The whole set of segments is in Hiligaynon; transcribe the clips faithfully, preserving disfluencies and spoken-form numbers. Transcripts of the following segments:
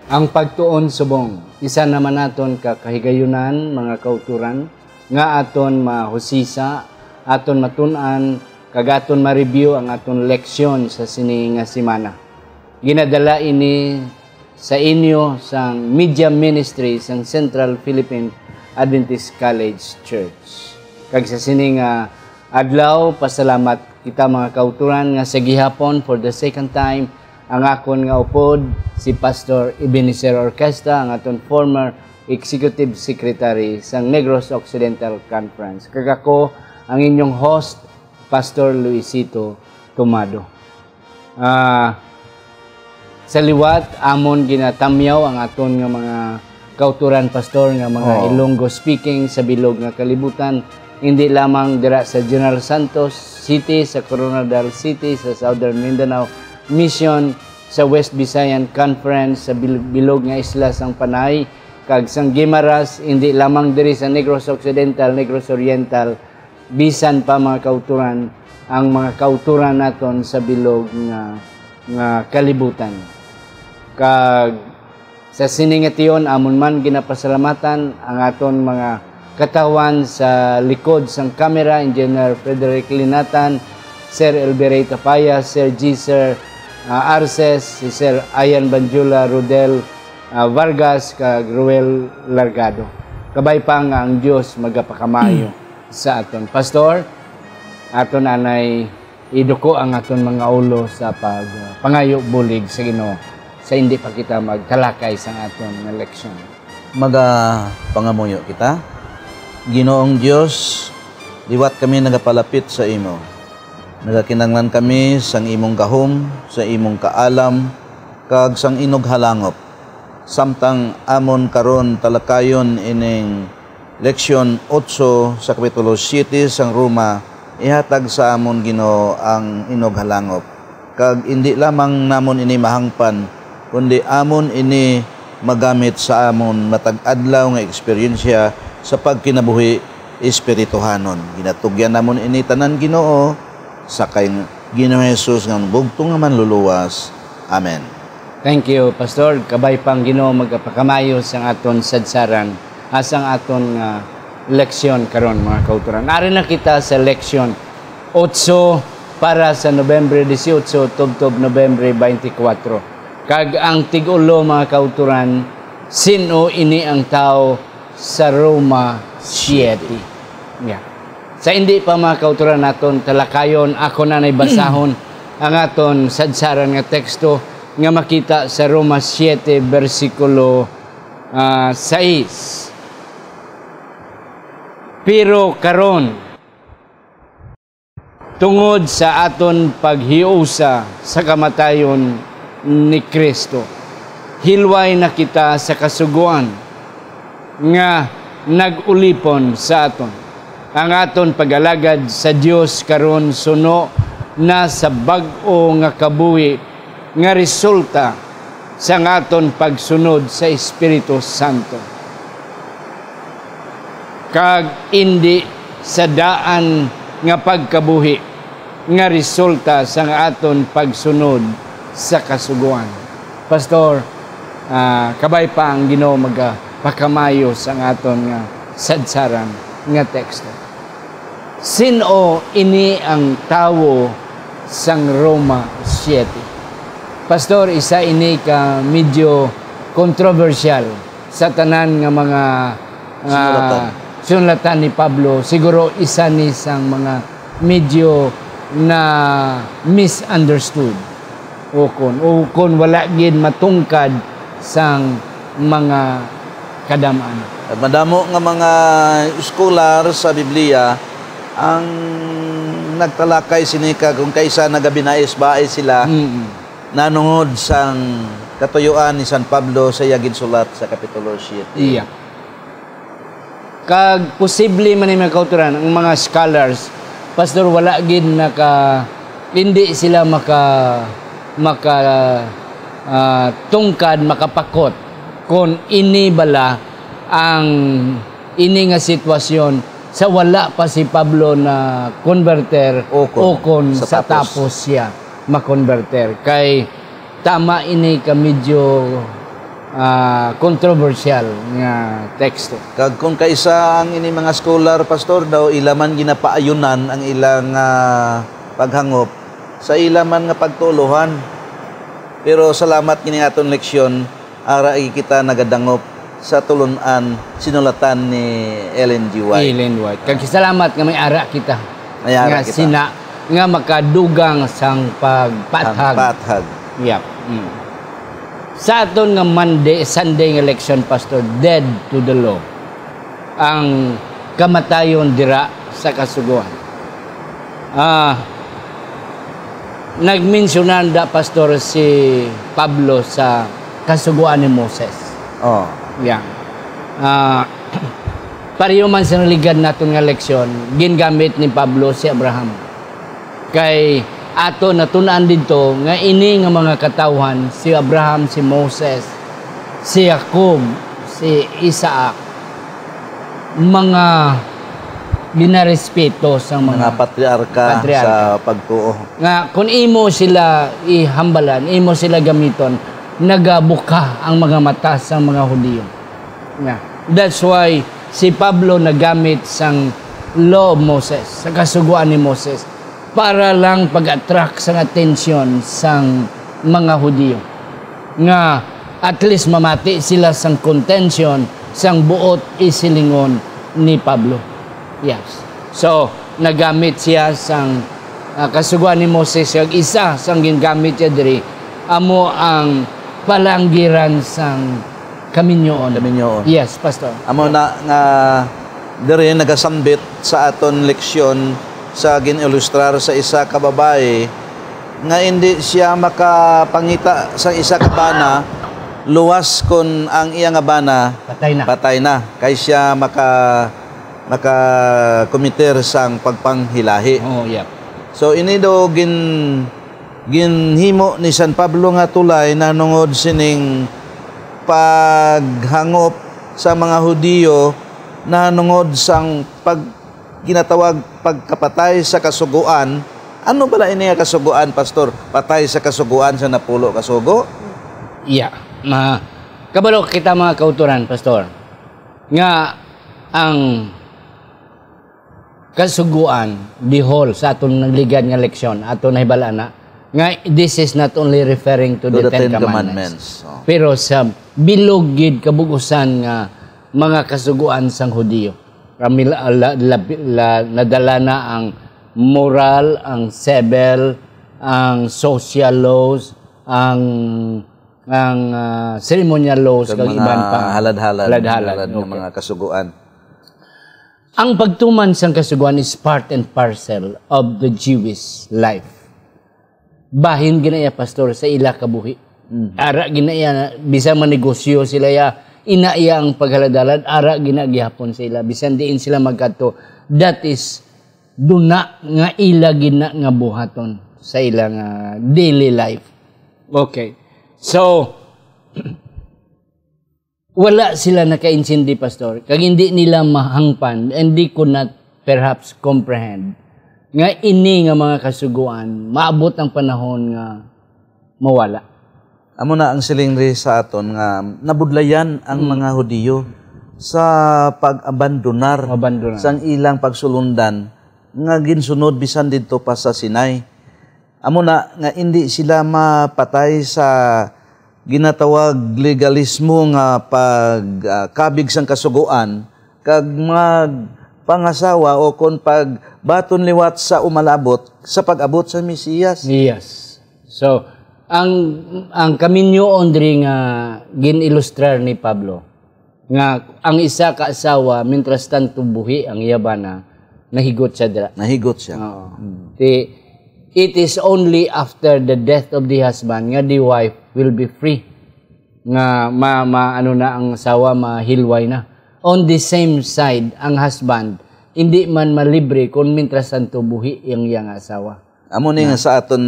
Ang pagtuon subong, isa naman naton ka kahigayunan, mga kauturan, nga aton mahusisa, aton matun-an, kag aton ma-review ang aton leksyon sa sini nga semana. Ginadala ini sa inyo sang Media Ministry sang Central Philippine Adventist College Church. Kag sa sini nga adlaw, pasalamat kita, mga kauturan, nga sa gihapon, for the second time, ang akon nga upod, si Pastor Ebenezer Orquesta, ang aton former Executive Secretary sang Negros Occidental Conference. Kag ako, ang inyong host, Pastor Luisito Tomado. Ah, sa liwat, amon ginatamyaw ang aton nga mga kauturan, Pastor, nga mga Oh. Ilonggo speaking sa bilog nga kalibutan, hindi lamang dira sa General Santos City, sa Koronadal City, sa Southern Mindanao Mission, sa West Visayan Conference, sa bil-, bilog nga isla sang Panay, kag sang Guimaras, hindi lamang diri sa Negros Occidental, Negros Oriental, bisan pa, mga kauturan, ang mga kauturan naton sa bilog nga, nga kalibutan. Kag sa sini nga tion, amon man ginapasalamatan ang aton mga katawhan sa likod sang kamera, Engineer Frederick Linatan, Sir Elberey Tapaya, Sir G, Sir, ah, Arces, si Sir Ian Banjula, Rodel, ah, Vargas, kag Ruel Largado. Kabay pa nga ang Dios magapakamayo sa aton. Pastor, aton anay iduko ang aton mga ulo sa pag, ah, pangayo bulig sa Ginoo sa hindi pa kita magtalakay sang aton nga leksyon. Magapangamuyo kita. Ginoong Dios, liwat kami nagapalapit sa imo. Nagakinahanglan kami sang imong gahom, sa imong kaalam, kag sang inughalangop. Samtang amon karon talakayon ining leksyon otso sa kapitulo siete sang Roma, ihatag sa amon, Ginoo, ang inughalangop. Kag indi lamang namon ini mahangpan, kundi amon ini magamit sa amon matag adlaw nga eksperyensya sa pagkinabuhi espirituhanon. Ginatugyan namon ini tanan, Ginoo, sa kay Ginoong Jesus nga bugtong nga Manluluwas. Amen. Thank you, Pastor. Kabay pa ang Ginoo magapakamayo sang aton sadsaran, ah, sang aton nga leksyon karon, mga kauturan. Ari na kita sa leksyon otso para sa Nobyembre dieciocho tubtob Nobyembre twenty-four. Kag ang tig-ulo, mga kauturan, sin-o ini ang tawo sa Roma siete. Yeah. Sa hindi pa, mga kauturan, naton talakayon, ako na nay basahon ang aton sadsaran nga teksto nga makita sa Roma siete, bersikulo, ah, sais. Pero karon, tungod sa aton paghiusa sa kamatayon ni Cristo, hilway na kita sa Kasugoan nga nag-ulipon sa aton. Ang aton pag-alagad sa Dios karon suno na sa bag-o nga kabuhi nga resulta sang aton pagsunod sa Espiritu Santo, kag indi sa daan nga pagkabuhi nga resulta sang aton pagsunod sa Kasugoan. Pastor, ah, kabay pa ang Ginoo magapakamayo sang aton nga sadsaran nga teksto. Sin-o ini ang tawo sang Roma siete? Pastor, isa ini ka medyo kontrobersyal sa tanan nga mga, nga Sinulatan. sinulatan ni Pablo. Siguro isa ni sang mga medyo na misunderstood. O kon, o kon wala gid matungkad sang mga kadam-an. Madamo nga mga scholar sa Biblia ang nagtalakay sini ka kung kaisa nagabinais-bais sila Mm. nanungod sang katuyuan ni San Pablo sa iya ginsulat sa Kapitulo siete. Iya. Kag posible man ni, mga kauturan, ang mga scholars, Pastor, wala gid naka, hindi sila maka, maka, ah, tungkad, makapakot kung ini bala ang, ini nga sitwasyon sa wala pa si Pablo na converter O kon o kon sa sa tapos. tapos siya makonverter. Kay tama ini ka medyo ah, kontrobersyal nga teksto. Kag kung kaisa ang ini mga scholar, Pastor, daw ila man ginapaayunan ang ilang, ah, paghangop, sa ila man nga pagtulohan. Pero salamat kini aton leksyon, ara kita nagadangop sa tulun-an sinulatan ni Ellen G. White. Ellen White. Kag salamat nga may ara kita. May ara nga kita. Sina, nga makadugang sang pagpaathag. Ang paathag. Yep. Mm. Sa aton nga Monday, Sunday nga leksyon, Pastor, dead to the law ang kamatayon dira sa Kasugoan. Ah, nagmensyonanda, Pastor, si Pablo sa Kasugoan ni Moses. Oh. Yeah. Ah, pareho man sa naligad naton nga leksyon, gingamit ni Pablo si Abraham. Kay ato natun-an didto nga ini nga mga katawhan, si Abraham, si Moses, si Jacob, si Isaac, mga ginarespeto sang mga Mga patriarka patriarka. Sa pagtuo. Nga kung imo sila ihambalan, imo sila gamiton, nagabuka ang mga mata sang mga Hudiyo. Nga, that's why si Pablo nagamit sang Law of Moses, sa Kasugoan ni Moses, para lang pag-attract sang atensyon sang mga Hudiyo, nga at least mamati sila sang contention sang buot isilingon ni Pablo. Yes. So, nagamit siya sang, ah, Kasugoan ni Moses, kag isa sang gingamit niya diri amo ang palanggiran sang kaminyoon. Kaminyoon. Yes, Pastor. Amo na nga diri nagasambit sa aton leksyon sa gin-ilustrar sa isa ka babayi nga indi siya makapangita sa isa ka bana, luwas kon ang iya nga bana Patay na. Patay na, kay siya maka-, makakomiter sang pagpanghilahi. Oh, yeah. So, ini do gin-, ginhimo ni San Pablo nga tulay nahanungod sining paghangop sa mga Hudiyo nahanungod sang pag-, ginatawag pagkapatay sa Kasugoan. Ano bala ini nga Kasugoan, Pastor? Patay sa Kasugoan sa napulo ka sugo? Yeah. Ma-, kabalo kita, mga kautoran, Pastor, nga ang Kasugoan, behold, sa aton nagligad nga leksyon, aton nahibal-an na nga this is not only referring to To the the Ten Ten Commandments, Commandments. Oh. Pero sa bilog gid kabug-usan nga mga kasugoan sang Hudiyo. Kami la, la, la, la, nadala na ang moral, ang civil, ang social laws, ang, ang, ah, ceremonial laws, Kag kag mga iban pa. Halad-halad, Halad-halad, halad nga okay. mga kasugoan. Ang pagtuman sang Kasugoan is part and parcel of the Jewish life. Bahin gina iya, Pastor, sa ila kabuhi. Mm. Ara gina iya, bisan manegosyo sila ya, ina iya ang paghalad-halad, ara gina gihapon sa ila, bisan diin sila magkadto. That is duna nga ila gina nga buhaton sa ila nga daily life. Okay. So, wala sila nakaintindi, Pastor, kag hindi nila mahangpan, and they could not perhaps comprehend nga ini nga mga kasugoan, maabot ang panahon nga mawala. Amo na ang siling ri sa aton nga nabudlayan ang Hmm. mga Hudiyo sa pag-abandonar Abandonar. sang ilang pagsulundan nga ginsunod bisan didto pa sa Sinai. Amo na nga indi sila mapatay sa ginatawag legalismo nga pag, ah, kabig sang kasugoan kag magpangasawa o kon pagbaton liwat sa umalabot sa pag-abot sa Mesiyas. Yes. So, ang, ang kaminyoon diri nga gin-ilustrar ni Pablo, nga ang isa ka asawa, mintras tanto buhi ang iya bana, nahigot siya dira. Nahigot siya. Oo. Mm. Ti, it is only after the death of the husband nga the wife will be free. Nga ma, ma, ano na ang asawa, mahilway na. On the same side, ang husband, hindi man malibre kung mintras tanto buhi ang iyang asawa. Amo ni Na. nga sa aton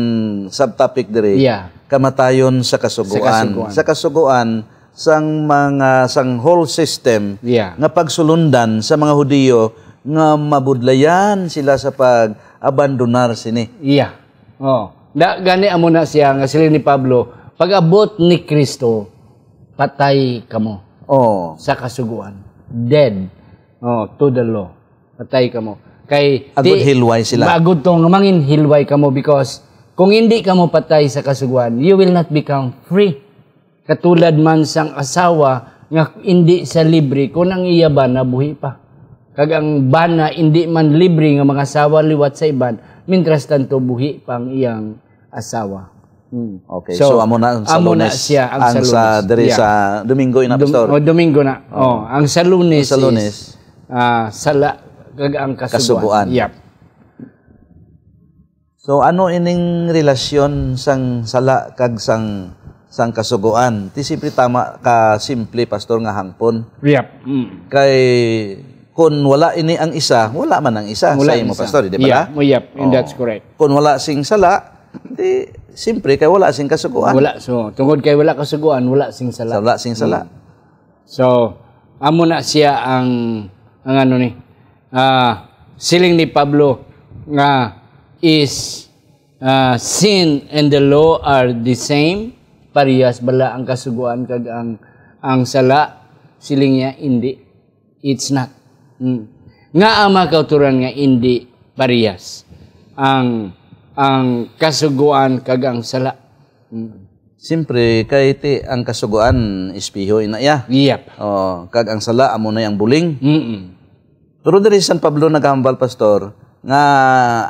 subtopic diri, Yeah. kamatayon sa kasugoan. Sa kasugoan. Sa kasugoan sang mga, sang whole system Yeah. nga pagsulundan sa mga Hudiyo nga mabudlayan sila sa pag-abandonar sini. Yeah. Oh. Da, gani amo na siya nga siling ni Pablo, pag-abot ni Kristo, patay kamo Oh. sa Kasugoan. Dead, oh, to the law. Patay kamo. Kay Agud hilway sila. Agud to nga mangin hilway kamo, because kung hindi kamo patay sa Kasugoan, you will not become free. Katulad man sang asawa nga hindi sa libre kung ang iya bana buhi pa. Kag ang bana hindi man libre nga mangasawa liwat sa iban, mintras tanto buhi pa ang iyang asawa. Hmm. Okay, so, amo na ang amo na Salones, siya ang, ang sa Salones. Diri Yeah. sa Domingo ina, Dom- Pastor. Oh, Domingo na. Oh, ang Salones, Ang Salones. Is, ah, sala kag ang Kasugoan. Kasugoan. Yep. So ano ining relasyon sang sala kag sang sang Kasugoan? Ti simple, tama ka simple, Pastor, nga hangpon. Yep. Mm. Kay kun wala ini ang isa, wala man ang isa. Wala Sa imo, isa. Pastor, di ba? Yeah, mo, yep, and Oh. That's correct. Kun wala sing sala, di, siyempre, kay wala sing Kasugoan. Wala, so tungod kay wala Kasugoan, wala sing sala. Sa wala sing sala. So amo na siya ang, ang ano ni, ah, siling ni Pablo nga is, ah, sin and the law are the same. Parehas bala ang Kasugoan kag ang, ang sala? Siling niya, hindi. It's not. Hmm. Nga ang mga kauturan nga hindi parehas ang, ang Kasugoan kag ang sala? Hmm. Siyempre, kay ti ang Kasugoan, espeho ina iya. Yep. Oh, kag ang sala amo na ang buling. Mm-mm. Pero diri San Pablo nagahambal, Pastor, nga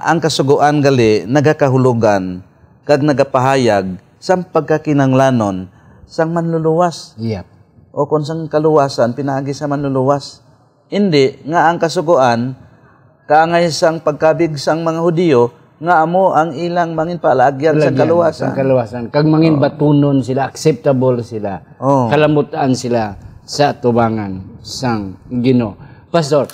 ang Kasugoan gali nagakahulugan kag nagapahayag sang pagkakinahanglanon sang manluluwas, Yep. o kon sang kaluwasan pinaagi sa manluluwas. Indi nga ang Kasugoan kaangay sang pagkabig sang mga Hudiyo nga amo ang ilang manginpalaagyan sang Lagyan kaluwasan. sang kaluwasan. Kag mangin batunon sila, acceptable sila. Oh. Kalamutan sila sa atubangan sang Ginoo. Pastor,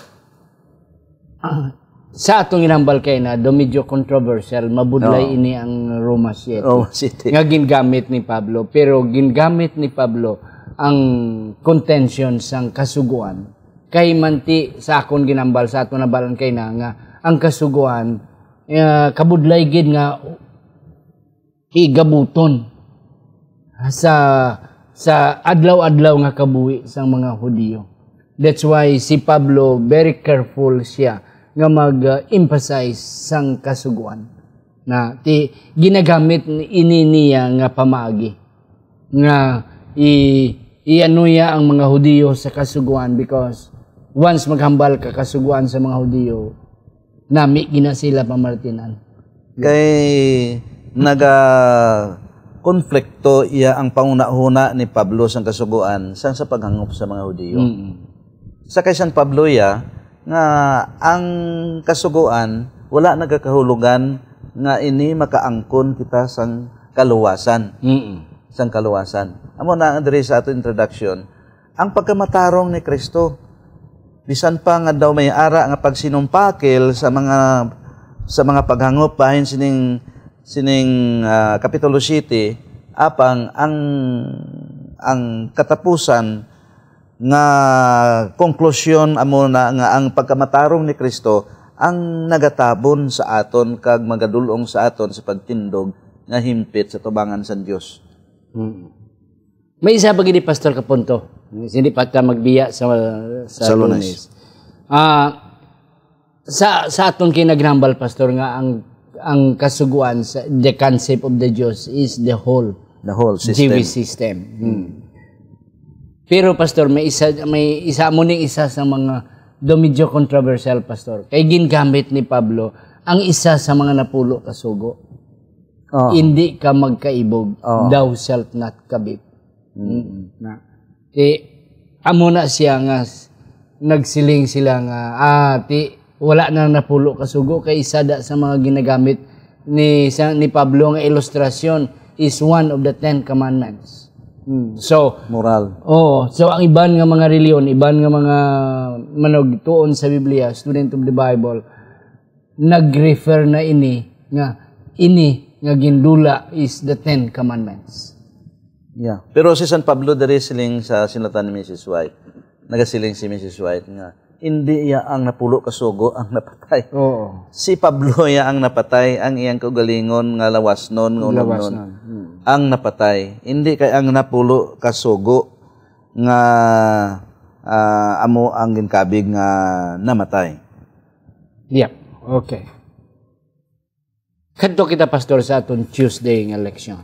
ah, sa atong ginahambal kay na, do medyo controversial, mabudlay Oh. ini ang Roma siete. Oh, siete. Nga gingamit ni Pablo, pero gingamit ni Pablo ang contention sang Kasugoan. Kay manti sa akon ginambal, sa aton nabalan kay na, nga ang Kasugoan, ah, kabudlay gid nga higabuton sa, sa adlaw-adlaw nga kabuhi sang mga Hudiyo. That's why si Pablo very careful siya nga mag-emphasize sang Kasugoan. Na ti ginagamit ini niya nga pamaagi nga i iano iya ang mga Hudiyo sa Kasugoan, because once maghambal ka Kasugoan sa mga Hudiyo, nami gina sila pamartinan. Kay naga konflikto iya ang panghunahuna ni Pablo sang Kasugoan sang sa paghangop sa mga Hudiyo. Mm. Sa kay San Pablo iya nga ang Kasugoan wala nagakahulugan nga ini makaangkon kita sang kaluwasan, Mm. sang kaluwasan. Amo na ang diri sa ato introduction, ang pagkamatarong ni Kristo. Bisan pa nga daw may ara nga pagsinumpakil sa mga, sa mga paghangop bahin sining, sining, ah, Kapitulo siete, apang ang, ang katapusan nga konklusyon amo na nga ang pagkamatarong ni Kristo ang nagatabon sa aton kag magadul-ong sa aton sa pagtindog nga himpit sa tubangan sang Dios. Mm. May isa pa gid, Pastor, ka punto. Hindi pa ta magbiya sa, sa Sa Lunes. Lunes. Ah, sa, sa aton kinagrambal, Pastor, nga ang, ang Kasugoan sa the concept of the Jews is the whole The whole system. Jewish system. Hmm. Pero, Pastor, may isa, may isa mo ning isa sa mga do medyo controversial, Pastor. Kay gingamit ni Pablo ang isa sa mga napulo ka sugo. Oh. Hindi ka magkaibog, Oh. thou shalt not covet. Mm. Na, eh, amo na siya nga s- nagsiling sila nga, ah, ti, wala na napulo ka sugo kay isa da sa mga ginagamit ni sa, ni Pablo nga ilustrasyon is one of the Ten Commandments. Mm. So, Moral. oh, so ang iban nga mga reliyon, iban nga mga manugtuon sa Biblia, student of the Bible, nag-refer na ini nga ini nga gindula is the Ten Commandments. Yeah. Pero si San Pablo diri siling sa sinulatan ni Missus White. Nagasiling si Missus White nga hindi iya ang napulo ka sugo ang napatay. Oo. Si Pablo iya ang napatay, ang iyang kaugalingon nga lawasnon, nga unodnon, Lawasnon. Hmm. ang napatay. Hindi kay ang napulo ka sugo nga, ah, amo ang ginkabig nga namatay. Yep. Okay. Kadto kita, Pastor, sa aton Tuesday nga leksyon.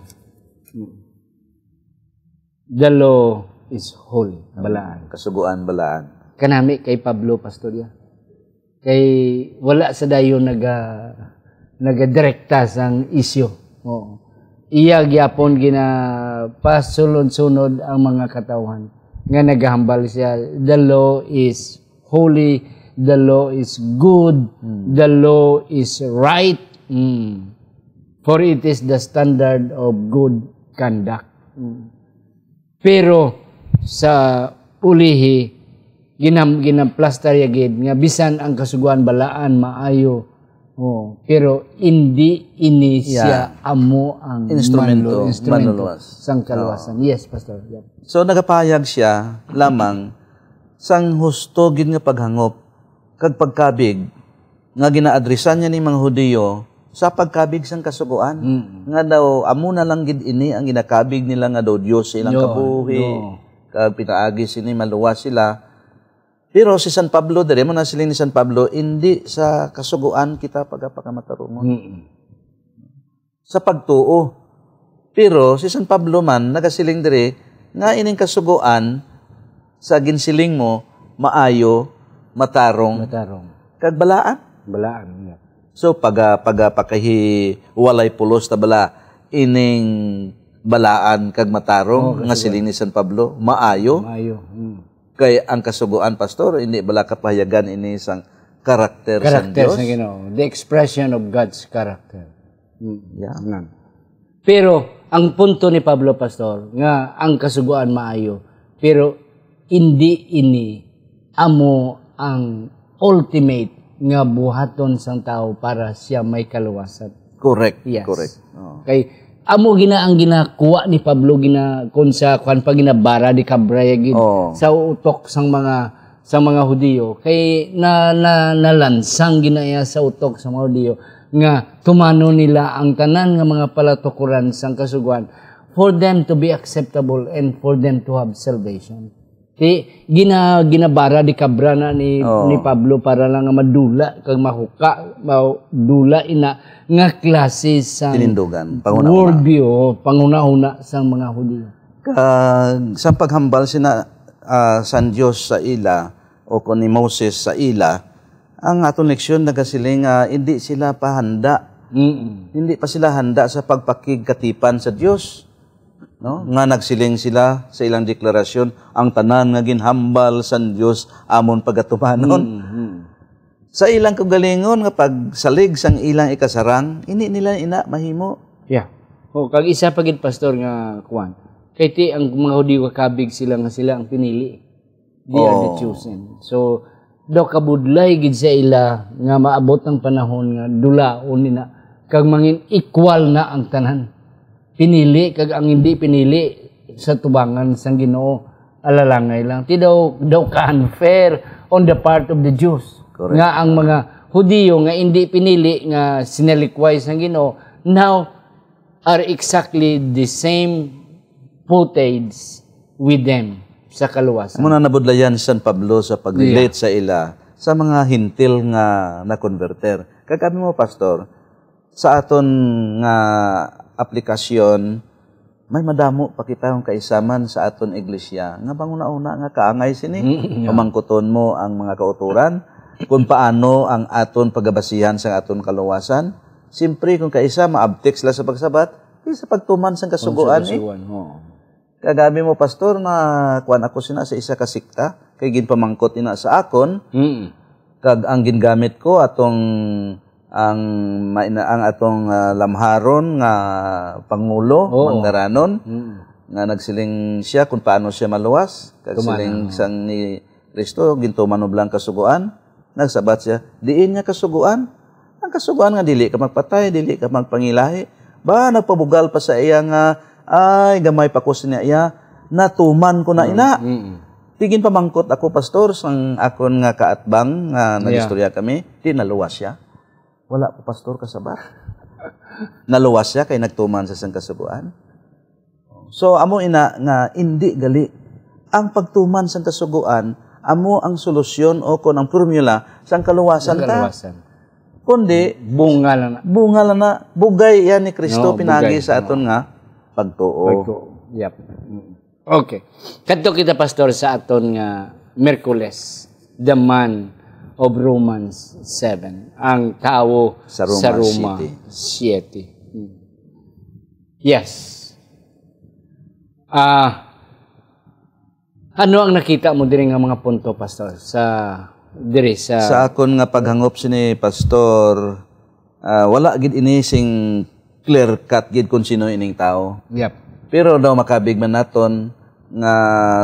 The law is holy. Balaan. Kasugoan, balaan. Kanami kay Pablo, Pastor, ya. Kay wala sa dayon naga, nagadirekta sang isyu. Oo. Iya gyapon ginapasulod-sunod ang mga katawhan nga nagahambal siya, "The law is holy, the law is good, the law is right. Mm. For it is the standard of good conduct." Mm. Pero sa ulihi, ginam, ginamplastar ya gid nga bisan ang kasugoan balaan, maayo, oh, pero indi ini siya Yeah. amo ang Instrumento, manlo-, instrumento manluluwas. sang kaluwasan. Yes, Pastor. Yep. So, nagapahayag siya lamang sang husto gid nga paghangop kag pagkabig nga ginaadresan niya ni mga Hudiyo sa pagkabig sang kasugoan, Mm. nga daw amo na lang gid ini ang ginakabig nila, nga daw Dios sa ilang No, kabuhi, no. kag pinaagi sini maluwas sila. Pero si San Pablo, diri mo na siling ni San Pablo, "Indi sa kasugoan kita pagapakamatarungon." Mm. Sa pagtuo. Pero si San Pablo man nagasiling diri nga ining kasugoan sa ginsiling mo maayo, matarong, Matarong. kag balaan. Balaan. Yeah. So, paga, paga, pakahiwalay pulos ta bala ining balaan kag matarong Oo, nga kasugoan. Siling ni San Pablo, maayo. Maayo. Mm. Kay ang kasugoan, Pastor, hindi bala kapahayagan ini sang karakter sang Character Dios? Sa Ginoo. The expression of God's character. Mm. Yeah. Nan. Pero ang punto ni Pablo, Pastor, nga ang kasugoan maayo, pero hindi ini amo ang ultimate nga buhaton sang tawo para siya may kaluwasan. Correct. Yes. Correct. Oo. Kay amo gina ang ginakuha ni Pablo gina kun sa kuan pa ginabara di kabra ya gid Oo. sa utok sang mga sa mga Hudiyo kay na, na nalansang ginaya sa utok sa mga Hudiyo nga tumano nila ang tanan nga mga palatukuran sang kasugoan for them to be acceptable and for them to have salvation. Ti gina ginabara di kabra na ni Oo. ni Pablo para lang nga madula kag mahuka madula ina nga klase sang Tinindugan, panghunahuna. Worldview, panghunahuna sang mga Hudiyo. Kag sa paghambal sina ah, sang Dios sa ila o kon ni Moses sa ila, ang aton leksyon nagasiling nga hindi sila pa handa. Mm. Hindi pa sila handa sa pagpakigkatipan sa Dios. No? Nga nagsiling sila sa ilang deklarasyon, "Ang tanan nga ginhambal sang Dios amon pagatumanon." Mm. Sa ilang kaugalingon nga pagsalig sang ilang ikasarang, hindi nila ina mahimo. Yeah. O, kag isa pa gid, Pastor, nga kuan. Kay ti ang mga Hudiyo kakabig sila nga sila ang pinili. They are the Oh. chosen. So, daw kabudlay gid sa ila nga maabot ang panahon nga dulaon nila kag mangin equal na ang tanan. Pinili kag ang hindi pinili sa tubangan sang Ginoo alalangay lang. Ti daw daw ka unfair on the part of the Jews. Correct. Nga ang mga Hudiyo nga hindi pinili nga sinalikway sang Ginoo now are exactly the same footage with them sa kaluwasan. Amo na nabudlayan si San Pablo sa pag-relate sa ila sa mga hentil nga nakonberter. Kag kami mo, Pastor, sa aton nga aplikasyon, may madamo pa kita nga kaisaman sa aton iglesia nga panghunahuna nga kaangay sini. Mm, yeah. Pamangkuton mo ang mga kautoran kung paano ang aton pagabasihan sa aton kaluwasan. Siyempre, kung kaisa maabtik sila sa pagsabat, di sa pagtuman sang kasugoan, eh. Kasugoan, oo. Kag abi mo, Pastor, na kuan ako sina sa isa ka sekta, kay ginpamangkot ina sa akon, Mm. kag ang gingamit ko atong ang maina-, ang atong, ah, lamharon nga pangulo, Oo. manggaranon, Mm. nga nagsiling siya kung paano siya maluwas, kag Tuman, siling oo. sang ni Kristo, gintuman mo bala ang kasugoan, nagsabat siya, "Diin nga kasugoan? Ang kasugoan nga dili ka magpatay, dili ka magpangilahi." Ba, nagpabugal pa sa iya nga, "Ay, gamay pa ko siya, natuman ko na ina." Mm. Ti ginpamangkot ako, Pastor, sang akon nga kaatbang nga nagistorya kami, ti naluwas siya. Wala ko, Pastor, kasabat. Naluwas siya kay nagtuman sa sang kasugoan. So, amo ina nga indi gali Ang pagtuman sang Kasugoan amo ang solusyon o kon ang formula sang kaluwasan ta. Kaluwasan. Kundi Bunga lang na. Bunga lang na, bugay yan ni Kristo No, pinagi bugay. sa aton nga pagtuo. Pagtuo. Yep. Mm. Okay. Kadto kita, Pastor, sa aton nga Miyerkules, the man of Romans seven, ang tawo Sa Roma sa Roma siete. siete. Mm. Yes. Ah, ano ang nakita mo diri nga mga punto, Pastor, sa diri sa Sa akon nga paghangop sini, Pastor, ah, wala gid ini sing clear cut gid kung sino ining tawo. Yep. Pero daw makabig man naton nga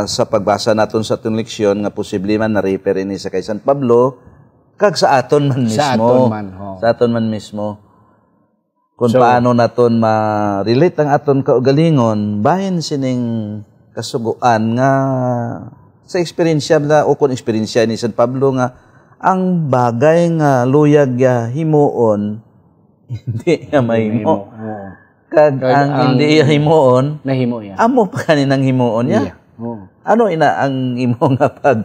sa pagbasa naton sa atong leksyon nga posible man na-refer ini sa kay San Pablo kag sa aton man mismo. Sa aton man, ho. Sa aton man mismo. Kung So, paano naton ma-relate ang aton kaugalingon bahin sining Kasugoan nga sa eksperyensya na o kung eksperyensya ni San Pablo nga ang bagay nga luyag ya himuon hindi niya mahimo. Oo. Kag Kag ang ang hindi iya himuon, Nahimo iya. Amo pa kaninang himuon niya. Iya. Oo. Ano ina ang imo nga pag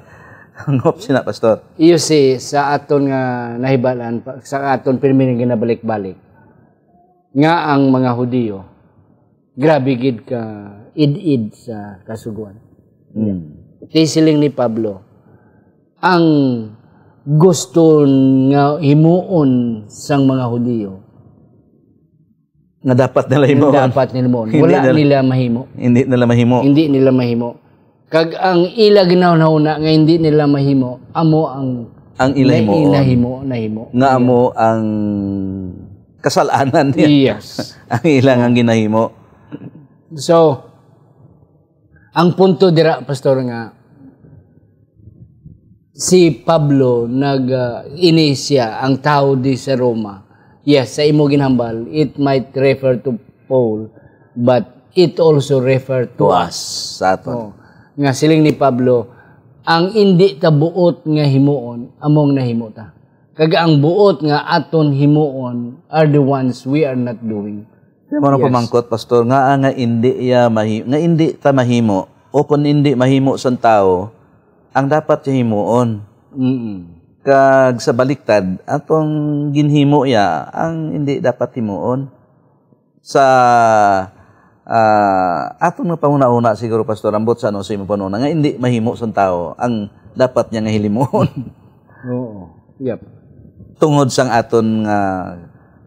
hangop sina, Pastor? You see, sa aton nga nahibalaan, pa- sa aton pirmi nga ginabalik-balik, nga ang mga Hudiyo, grabe gid ka id-id sa Kasugoan. Mm. Ti siling ni Pablo, ang gusto nga himuon sang mga Hudiyo, Nga dapat nila himuon. Dapat nila himuon. Hindi Wala nila- nila mahimo. Hindi nila mahimo. Hindi nila mahimo. Kag ang ila ginahuna nga hindi nila mahimo, amo ang Ang ila na- himuon. Nahimo, nahimo. Nga amo ang kasalanan niya. Yes. Ang ilang ang ginahimo. So, ang punto dira, Pastor, nga si Pablo nag uh, ini siya ang tawo di sa Roma. Yes, sa imo ginhambal, it might refer to Paul, but it also refer to To us. us, sa aton. Oh, nga siling ni Pablo, ang indi ta buot nga himuon, among nahimo ta. Kag ang buot nga aton himuon are the ones we are not doing. Kaya mo na Yes. pamangkot, Pastor, nga nga indi iya mahi, nga indi ta mahimo o kung indi mahimo sang tawo ang dapat niya himuon. Mm. Kag sa baliktad, atong ginhimo iya ang hindi dapat himuon. Sa ah, atong mga panghunahuna siguro, Pastor, ambot sa ano sa imong panuna nga hindi mahimo sang tawo ang dapat niya nga hilimuon. Oo. Yep. Tungod sang aton nga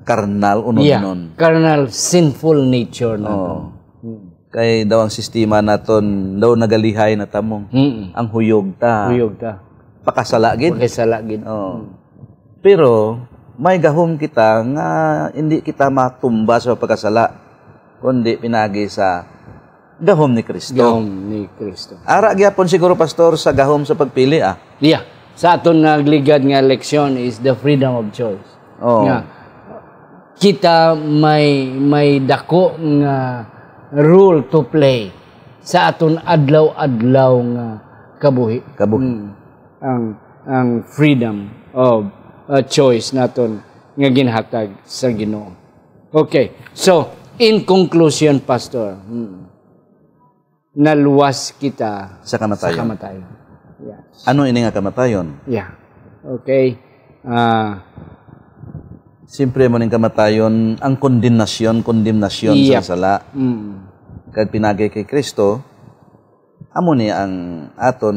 karnal Yeah. unodnon. Carnal, sinful nature naton. Oo. Kay daw ang sistema naton daw nagalihay na tamo. Mm. Ang huyog ta. Huyog ta. Pakasala gid. Pakasala gid. Oo. Pero may gahom kita nga hindi kita matumba sa pagkasala, kundi pinagi sa gahom ni Kristo. Gahom ni Kristo. Ara gyapon siguro, Pastor, sa gahom sa pagpili, ah. Yeah. Sa aton nga ligad nga leksyon is the freedom of choice. Oo. Nga kita may may dako nga role to play sa aton adlaw-adlaw nga kabuhi. Kabuhi. Mm. Ang ang freedom of uh, choice naton nga ginhatag sa Ginoo. Okay. So, in conclusion, Pastor, mm, naluwas kita Sa kamatayon. Sa kamatayon. Yes. Ano ini nga kamatayon? Yeah. Okay. Ah, Siyempre mo ning kamatayon, ang kondemnasyon, kondemnasyon Yep. sa sala. mm. Kag pinagi kay Kristo, amo ni ang aton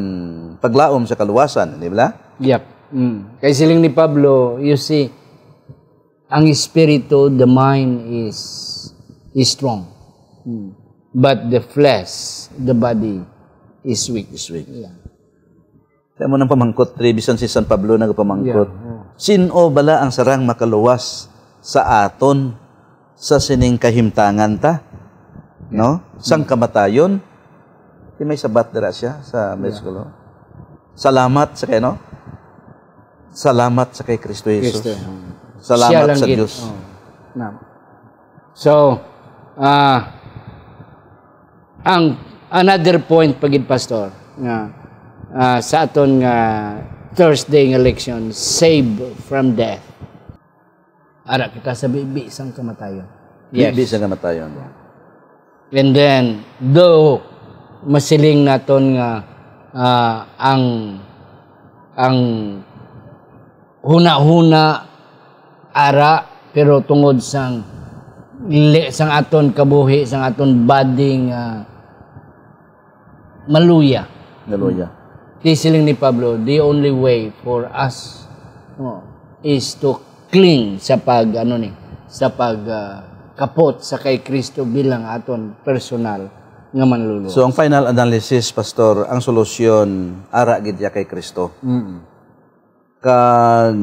paglaom sa kaluwasan, di ba? Yep. Mm. Kay siling ni Pablo, you see, ang espiritu, the mind is is strong. Mm. But the flesh, the body is weak. Is weak. Yeah. Kaya mo nang pamangkot, diri, bisan si San Pablo nagpamangkot. Yeah, oh. Sin-o bala ang sarang makaluwas sa aton sa sining kahimtangan ta? No? Sang kamatayon. Di may sabat dira siya sa Yeah. Merkulo. Salamat sa kay, no? Salamat sa kay Kristo Jesus. Kristo. Salamat Siya lang sa gid. Diyos. Oh. Na. So, ah, ang another point pa gid, Pastor, nga ah, sa aton nga Thursday nga leksyon, save from death. Ara kita sa bibi sang kamatayon. Yes. Bibi sang kamatayon. And then, though Masiling naton nga, ah, ang, ang hunahuna ara, pero tungod sang li-, sang aton kabuhi, sang aton body nga maluya. Maluya. Di siling ni Pablo, the only way for us, no, is to cling sa pag, ano ni, sa pag, ah, kapot sa kay Kristo bilang aton personal nga manluluwas. So, ang final analysis, Pastor, ang solusyon, ara gid ya kay Kristo. Mm. Kag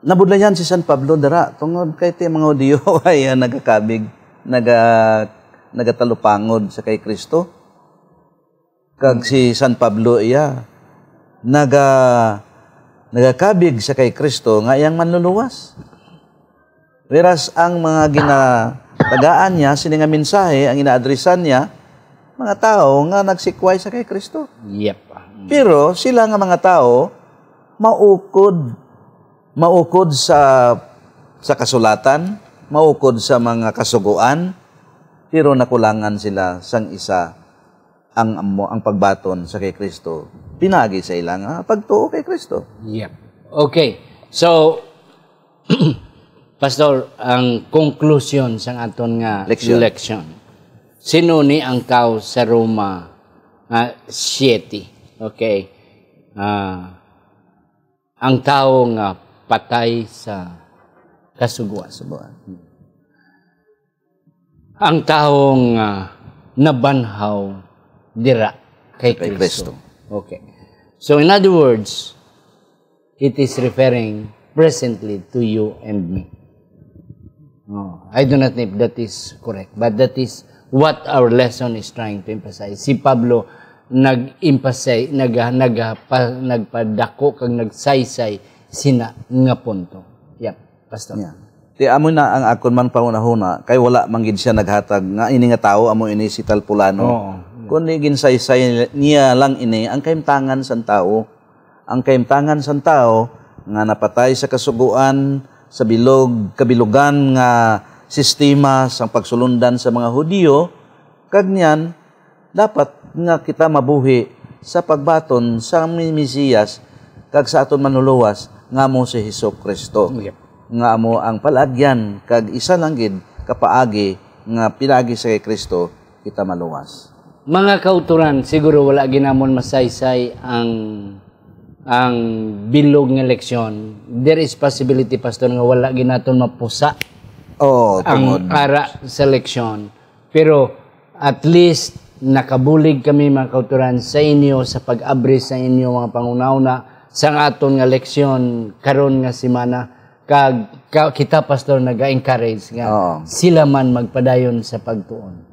nabudlayan si San Pablo dira tungod kay ti mga Hudiyo ay, ah, nagakabig, naga-, nagatalupangod sa kay Kristo. Kag si San Pablo iya naga-, nagakabig sa kay Kristo nga iyang manluluwas. Whereas ang mga ginatagaan niya, sini nga mensahe, ang inaadresan niya, mga tawo nga nagsikway sa kay Kristo. Yep. Pero sila nga mga tawo, maukod, maukod sa, sa kasulatan, maukod sa mga kasugoan, pero nakulangan sila sang isa, ang amo, ang pagbaton sa kay Kristo, pinagi sa ila nga pagtuo kay Kristo. Yep. Okay. So, Pastor, ang konklusyon sang aton nga Leksyon. leksyon. Sino ni ang tawo sa Roma nga siete? Okay. Ah, ang tawo nga patay sa kasugoan. Kasugoan. Ang tawo nga nabanhaw dira kay Kay Kristo. Kristo. Okay. So, in other words, it is referring presently to you and me. Oh, I do not know if that is correct, but that is what our lesson is trying to emphasize. Si Pablo nag-emphasize, nag-, nag-, pa-, nagpadako kag nagsaysay sina nga punto. Yep, Pastor. Yeah. Ti amo na ang akon man panghunahuna, kay wala man gid siya naghatag nga ini nga tawo amo ini si tal pulano. Oo. Kundi ginsaysay niya lang ini ang kahimtangan sang tawo. Ang kahimtangan sang tawo nga napatay sa kasugoan, sa bilog, kabilugan nga sistema sang pagsulundan sa mga Hudiyo, kag niyan, dapat nga kita mabuhi sa pagbaton sa Mi-, Mesiyas kag sa aton Manluluwas nga amo si Jesu-Cristo, Yep. nga amo ang palagyan kag isa lang gid ka paagi nga pinaagi sa kay Cristo kita maluwas. Mga kauturan, siguro wala ginamon masaysay ang, ang bilog nga leksyon. There is possibility, Pastor, nga wala ginaton mapusa Oo, ang tungod. ara sa leksyon. Pero at least nakabulig kami, mga kauturan, sa inyo sa pag-abri sa inyo mga panghunahuna sang aton nga leksyon karon nga semana. Kag ka-, kita, Pastor, naga-encourage nga Oo. sila man magpadayon sa pagtuon.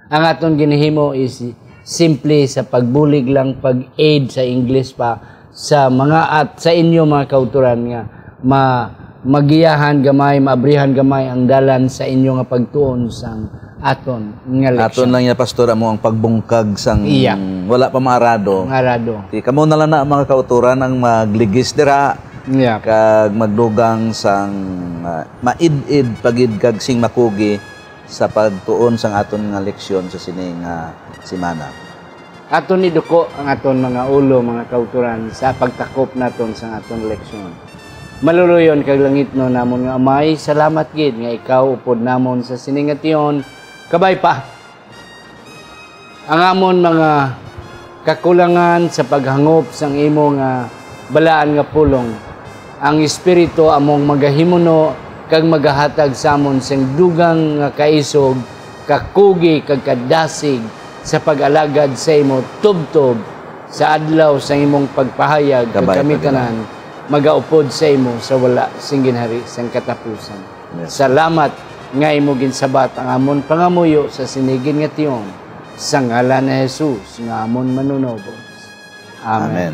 Ang aton ginahimo is simply sa pagbulig lang, pag-aid sa English pa sa mga at sa inyo mga kauturan nga ma-, magiyahan gamay, maabrihan gamay ang dalan sa inyo nga pagtuon sang aton nga Aton leksyon. lang niya, Pastor, amo ang pagbungkag sang Iya. wala pa maarado. Maarado. Di kamo na lang na, mga kauturan, ang magligis dira Iya. kag magdugang sang, ah, maid-id pagid kag sing makugi sa pagtuon sang aton nga leksyon sa sini nga semana. Aton iduko ang aton mga ulo, mga kauturan, sa pagtakop naton sang aton leksyon. Maluloyon kag langitnon namon nga Amay, salamat gid nga ikaw upod namon sa sini nga tion. Kabay pa. Ang amon mga kakulangan sa paghangop sang imo nga balaan nga pulong, ang Espiritu among magahimuno kag magahatag sa amon sing dugang nga kaisog, kakugi kag kadasig sa pag-alagad sa imo tubtob sa adlaw sang imong pagpahayag, kag Kabay kami pa gid. tanan magaupod sa imo sa wala sing ginhari sang katapusan. Yes. Salamat nga imo ginsabat ang amon pangamuyo sa sini gid nga tion. Sa ngalan ni Jesus nga amon Manunubos. Amen. Amen.